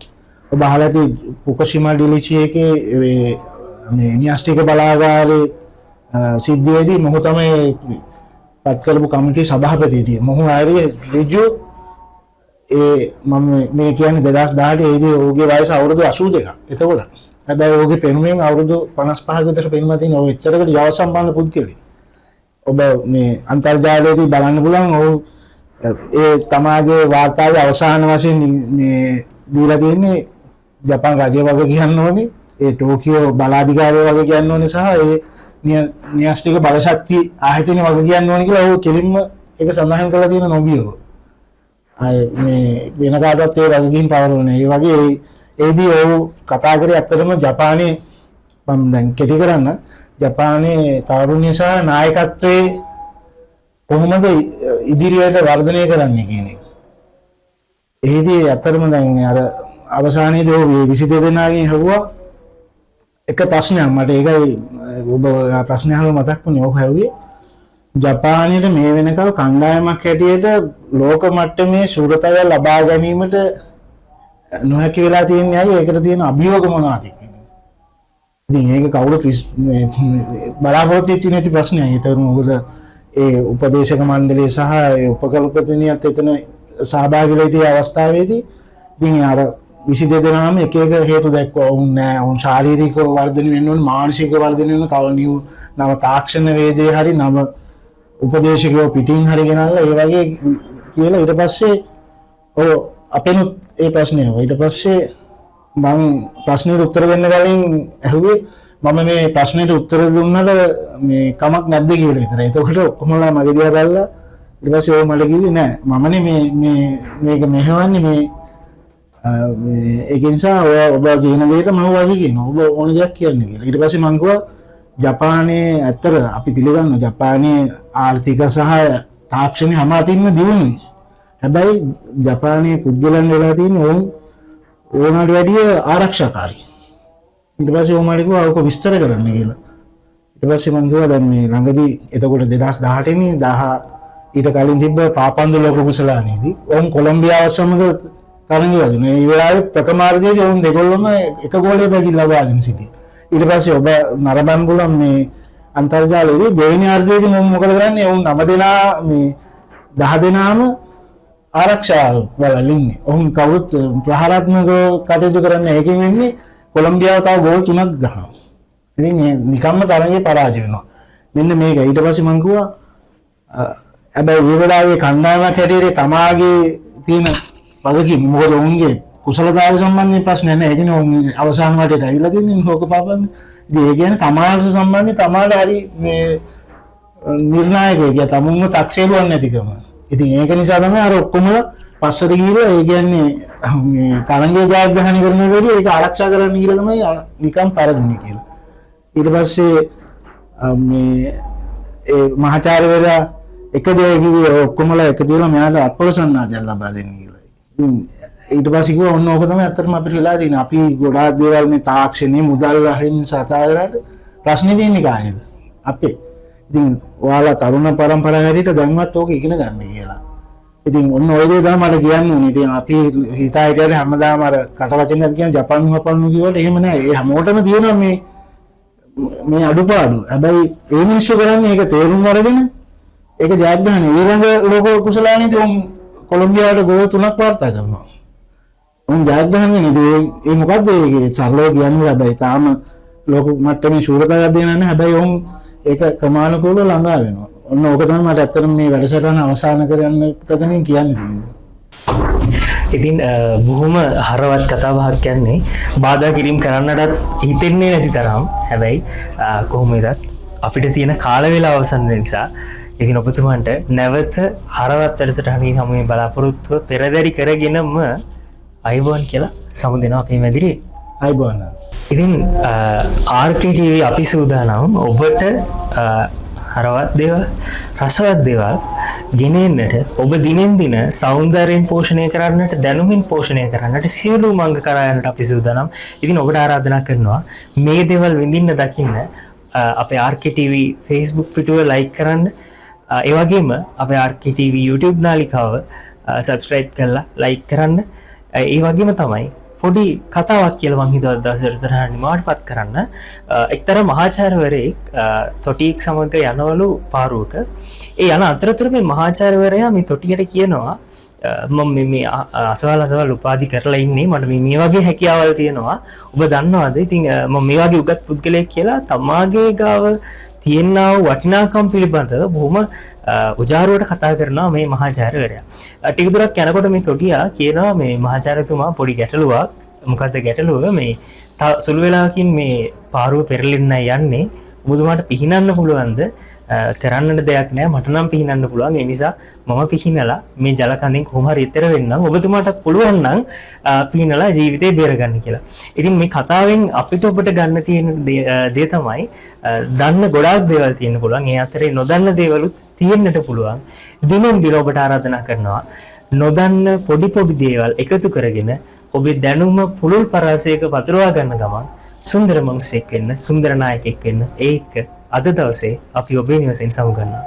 ඔබ අහලා ඇති ෆුකුෂිමා ඩයිචි එකේ මේ න්‍යෂ්ටික බලාගාරයේ සිද්ධියේදී මොහු තමයි පත් කරපු කමිටුවේ සභාපති හිටියේ. මොහු හරි ඍජු ඒ මම මේ කියන්නේ 2018 ඒදී ඔහුගේ වයස අවුරුදු 82ක්. එතකොට හැබැයි ඔහුගේ පෙනුමෙන් අවුරුදු 55ක විතර පෙනුම තියෙන ඔහු එච්චරකට යව සම්පන්න පුද්ගලෙක්. ඔබ මේ අන්තර්ජාලයේදී බලන්න පුළුවන් ඔහු ඒ තමාගේ වාර්තාවේ අවසාන වශයෙන් මේ දීලා තියෙන්නේ ජපාන් රජය වගේ කියන්න ඕනේ, ඒ ටෝකියෝ බලාධිකාරිය වගේ කියන්න ඕනේ සහ ඒ න්‍යෂ්ටික බලශක්ති ආයතනය වගේ කියන්න ඕනේ කියලා ඔහු කෙලින්ම ඒක සඳහන් කරලා තියෙන නොබියෝ. ආයේ මේ වෙන කාටවත් ඒ වගකීම් පවරන්නේ. ඒ වගේ ඒදී ඔහු කතා කරේ ඇත්තටම ජපානයේ, මම දැන් කෙටි කරන්න, ජපානයේ තාරුණ්‍ය සහ නායකත්වයේ කොහොමද ඉදිරියට වර්ධනය කරන්නේ කියන එක. එහිදී ඇත්තටම දැන් අර අවසානයේදී ඔහු 22 දෙනාගෙන් ඇහුවා එක ප්‍රශ්නයක් මට. ඒකයි ඔබ ප්‍රශ්නය අහලා මතක් වුණේ. ඔහු ඇහුවේ ජපානයේ මේ වෙනකල් කණ්ඩායමක් හැටියට ලෝක මට්ටමේ ශූරතාවය ලබා ගැනීමට නොහැකි වෙලා තියෙන්නේ ඇයි, ඒකට තියෙන අභියෝග මොනවද කියන එක. ඉතින් ඒක කවුරුත් මේ බලාපොරොත්තු වෙච්ච නැති ප්‍රශ්නයක්. ඒතර මොකද ඒ උපදේශක මණ්ඩලය සහ ඒ උපකල්පතනියත් එතන සහභාගී වෙලා හිටිය අවස්ථාවේදී ඉතින් අර 22 දෙනාම එක එක හේතු දැක්වුවා. ඔවුන් නෑ, ඔවුන් ශාරීරිකව වර්ධනය වෙන්න ඕනේ, මානසිකව වර්ධනය වෙන්න ඕනේ, තව නව තාක්ෂණ වේදේ හරි නව උපදේශකයෝ පිටින් හරි ගෙනල්ලා ඒ වගේ කියලා. ඊට පස්සේ ඔව් අපෙනුත් ඒ ප්‍රශ්නය ඇහුවා. ඊට පස්සේ මං ප්‍රශ්නෙට උත්තර දෙන්න කලින් ඇහුවේ මම මේ ප්‍රශ්නෙට උත්තර දුන්නට මේ කමක් නැද්ද කියලා විතරයි. එතකොට ඔක්කොමලා මගේ දිහා බලලා ඊට පස්සේ ඔය මට කිව්වේ නෑ මමනේ මේ මේ මේක මෙහෙවන්නේ මේ මේ ඒක නිසා ඔය ඔබ කියන දෙයට මම වගේ කියනවා. ඔබ ඕන දෙයක් කියන්න කියලා. ඊට පස්සේ මං කිව්වා ජපානයේ ඇත්තට අපි පිළිගන්නවා ජපානයේ ආර්ථික සහ තාක්ෂණ හැම අතින්ම දියුණුයි. හැබැයි ජපානයේ පුද්ගලයන් වෙලා තියෙන ඔවුන් ඕනට වැඩිය ආරක්ෂාකාරී. ඊට පස්සේ ඔවුන් මට කිව්වා ඔක විස්තර කරන්න කියලා. ඊට පස්සේ මං කිව්වා දැන් මේ ළඟදී එතකොට 2018 නේ 10 ඊට කලින් තිබ්බ පාපන්දු ලෝක කුසලානයේදී ඔවුන් කොලොම්බියාව සමග තරඟ වැදුනා. ඒ වෙලාවේ ප්‍රථමාර්ධයේදී ඔවුන් දෙගොල්ලොම එක ගෝලයක් බැගින් ලබාගෙන සිටියා. ඊට පස්සේ ඔබ නරඹන්න පුළුවන් මේ අන්තර්ජාලයේදී දෙවෙනි අර්ධයේදී මොන් මොකද කරන්නේ? ඔවුන් 9 දෙනා මේ 10 දෙනාම ආරක්ෂාව වල ඉන්නේ. ඔවුන් කවුරුත් ප්‍රහාරාත්මකව කටයුතු කරන්නේ. ඒකෙන් වෙන්නේ කොලොම්බියාව තව ගෝල් 3ක් ගහනවා. ඉතින් මේ නිකම්ම තරඟේ පරාජය වෙනවා. මෙන්න මේක. ඊට පස්සේ මං කිව්වා හැබැයි ඒ වෙලාවේ කණ්ඩායමක් හැටියට තමාගේ තියෙන වගකීම, මොකද ඔවුන්ගේ කුසලතාවය සම්බන්ධයෙන් ප්‍රශ්නයක් නෑ. ඒ කියන්නේ ඔවුන් අවසාන වටේට ඇවිල්ලා තියෙන්නේ ලෝක පාපන්න. ඉතින් ඒ කියන්නේ තමාට සම්බන්ධයෙන් තමාට හරි මේ නිර්ණායකය කිය තමුන්ව තක්සේරුවක් නැතිකම. ඉතින් ඒක නිසා තමයි අර ඔක්කොමලා පස්සට ගිහිල්ලා ඒ කියන්නේ මේ තරඟය ජයග්‍රහණය කරන වෙලෙදී ඒක ආරක්ෂා කරන්න ගිහලා තමයි නිකන් පරදුනේ කියලා. ඊට පස්සේ මේ ඒ මහාචාර්යවරයා එක දෙයක් කිව්වේ ඔය ඔක්කොමලා එකතු වෙලා මෙයාට අත්පොළ සන්නාදයක් ලබා දෙන්න කියලා. ඉතින් ඊට පස්සේ කිව්වා ඔන්න ඕක තමයි ඇත්තටම අපිට වෙලා තියෙන්නේ. අපි ගොඩාක් දේවල් මේ තාක්ෂණයේ මුදල් හරින් සතා කරාට ප්‍රශ්නේ තියෙන්නේ කාගේද? අපේ. ඉතින් ඔයාලා තරුණ පරම්පරාව හැටියට දැන්වත් ඕක ඉගෙන ගන්න කියලා. ඉතින් ඔන්න ඔය දේ තමයි මට කියන්න ඕනේ. ඉතින් අපි හිතා හිටියට හැමදාම අර කට වචනයක් කියන ජපාන් හපන්නු කිව්වට එහෙම නෑ. ඒ හැමෝටම තියෙනවා මේ මේ අඩුපාඩු. හැබැයි ඒ මිනිස්සු කරන්නේ ඒක තේරුම් අරගෙන ඒක ජයග්‍රහණය. ඊළඟ ලෝක කුසලානේදී උන් කොලොම්බියාවට ගෝල් 3ක් වාර්තා කරනවා. උන් ජයග්‍රහණය නේ. ඉතින් ඒ මොකද්ද ඒ සරලව කියන්න හැබැයි තාම ලෝක මට්ටමේ ශූරතාවක් දෙන්න නැහැ. හැබැයි උන් ඒක ක්‍රමානුකූලව ළඟා වෙනවා. ඔන්න ඕක තමයි මට ඇත්තටම මේ වැඩසටහන අවසන් කරන්න ප්‍රථමයෙන් කියන්න තියෙන්නේ. ඉතින් බොහොම හරවත් කතා බහක් කියන්නේ බාධා කිරීම කරන්නටත් හිතෙන්නේ නැති තරම්. හැබැයි කොහොම වෙතත් අපිට තියෙන කාල වේලාව අවසන් වෙන නිසා ඉතින් ඔබතුමන්ට නැවත හරවත් වැඩසටහනකින් හමු වෙන බලාපොරොත්තුව පෙරදරි කරගෙනම ආයුබෝවන් කියලා සමු දෙනවා අපේ මැදිරියේ. ආයුබෝවන්. ඉතින් RKTV අපි සූදානම් ඔබට හරවත් දේවල්, රසවත් දේවල් ගෙනෙන්නට, ඔබ දිනෙන් දින සෞන්දර්යයෙන් පෝෂණය කරන්නට, දැනුමින් පෝෂණය කරන්නට, සියලුම අංග කරා යන්නට අපි සූදානම්. ඉතින් ඔබට ආරාධනා කරනවා මේ දේවල් විඳින්න දකින්න අපේ RKTV Facebook පිටුව ලයික් කරන්න. ඒ වගේම අපේ RKTV YouTube නාලිකාව සබ්ස්ක්‍රයිබ් කරලා ලයික් කරන්න. ඒ වගේම තමයි පොඩි කතාවක් කියලා මං හිතුවා දවස් වැඩසටහන නිමාවටපත් කරන්න. එක්තරා මහාචාර්යවරයෙක් තොටියෙක් සමග යනවලු පාරුවක. ඒ යන අතරතුර මේ මහාචාර්යවරයා මේ තොටියට කියනවා, මම මේ මේ අසවල් අසවල් උපාධි කරලා ඉන්නේ, මට මේ මේ වගේ හැකියාවල් තියෙනවා, ඔබ දන්නවද? ඉතින් මම මේ වගේ උගත් පුද්ගලයෙක් කියලා තමාගේ ගාව තියෙනා වූ වටිනාකම් පිළිබඳව බොහොම උජාරුවට කතා කරනවා මේ මහාචාර්යවරයා. ටික දුරක් යනකොට මේ තොටියා කියනවා, මේ මහාචාර්යතුමා, පොඩි ගැටලුවක්. මොකද්ද ගැටලුව? මේ තව සුළු වෙලාවකින් මේ පාරුව පෙරලෙන්නයි යන්නේ. ඔබතුමාට පිහිනන්න පුළුවන්ද? කරන්නට දෙයක් නෑ, මට නම් පිහිනන්න පුළුවන්. ඒ නිසා මම පිහිනලා මේ ජල කඳෙන් කොහොම හරි එතෙර වෙන්නම්. ඔබතුමාටත් පුළුවන් නම් පිහිනලා ජීවිතේ බේරගන්න කියලා. ඉතින් මේ කතාවෙන් අපිට ඔබට ගන්න තියෙන දේ තමයි, දන්න ගොඩාක් දේවල් තියෙන්න පුළුවන්. ඒ අතරේ නොදන්න දේවලුත් තියෙන්නට පුළුවන්. දිනෙන් දින ඔබට ආරාධනා කරනවා නොදන්න පොඩි පොඩි දේවල් එකතු කරගෙන ඔබේ දැනුම පුළුල් පරාසයක පතුරවා ගන්න ගමන් සුන්දර මනුස්සයෙක් වෙන්න, සුන්දර නායකයෙක් වෙන්න. ඒක අද දවසේ අපි ඔබේ නිවසෙන් සමුගන්නවා.